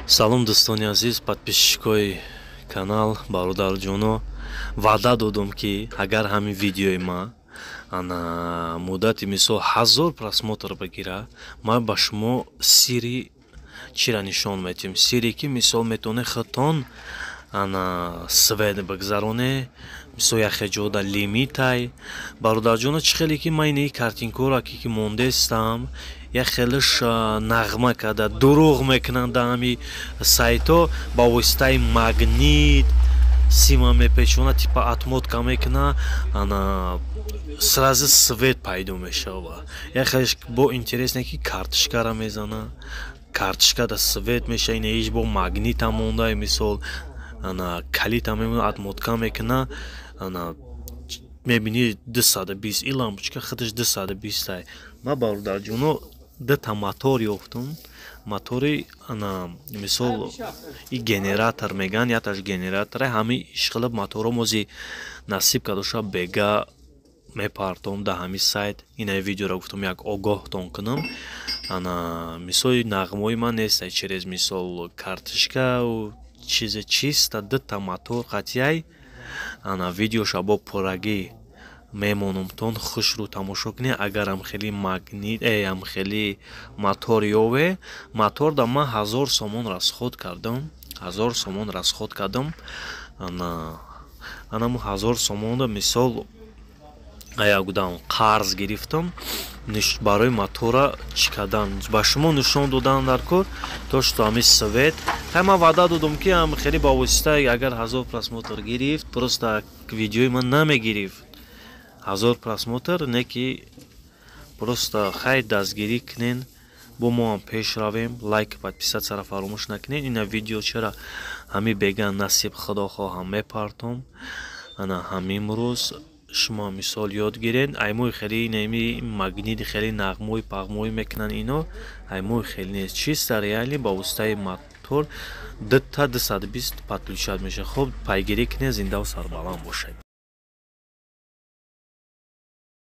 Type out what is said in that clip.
Салом, дӯстони азиз, подписчикои канал, бародарҷоно. Ваъда додум, ки агар ҳамин видеои ма ана муддати, мисол, 1000 просмотр бигира, ман ба шумо сири чира нишон медиҳем, сире ки, мисол, метавонед худтон ана свет бигзароне. Мисол, яхе ҷода лимитай, бародарҷоно. Чӣ хеле ки ман инаи картинкора ки мондестам, як хелеш нағма карда дурӯғ мекунанд. Да ҳами сайтҳо ба воситаи магнит сима мепечона, типа отмотка мекуна, ана сразу свет пайдо мешава. Як хелеш бо интересне, ки карточкара мезана, карточкада свет меша. Инаиш бо магнита монда, мисол, ана калита мемона, отмотка мекуна, ана мебини, 220 и лампочка худаш 220-ай. Ма, бародарҷоно, дута мотор ёфтум. Мотори ана, мисол, и генератор меган, яташ генератора. Ҳами ишқилиб моторо мози насиб кардоша, бега мепартом да ҳами сайт. Инаи видеоро гуфтам, як огоҳтон кунам. Ана, мисоли, нағмои ман нестай через, мисол, карточкау чизе, чиста дута мотор қатъяй. Ана видеоша бо пуррагӣ мемонумтон, хушрӯ тамошо кунед. Агарам хеле магнит ам хеле мотор ёве, мотор да ман 1000 сомон расход кардам, 1000 сомон расход кардам. Ана анаму 1000 сомонда, мисол, ягудам қарз гирифтам барои мотора. Чӣ кардан, ба шумо нишон додан дар кор, то что ҳами свет. Хай, ман ваъда додам, ки ам хеле ба воситаи агар 1000 просмотр гирифт, просто видеои ман намегирифт 1000 просмотр, не ки просто. Хай, дастгирӣ кунен, бо мо ҳам пеш равем. Лайк, подписатьсяро фаромӯш накунед. Ина видео чера ҳами бега насиб, худо хоҳам, мепартом. Ана ҳамин рӯз шумо, мисол, ёд гиред. Аймои хеле инами магнити хеле нағмои пағмоӣ мекунанд, ино аймои хеле нест, чиста реально ба воситаи мотор дута 220 подключать мешавад. Хуб, пайгирӣ кунед, зиндаву сарбаланд бошед.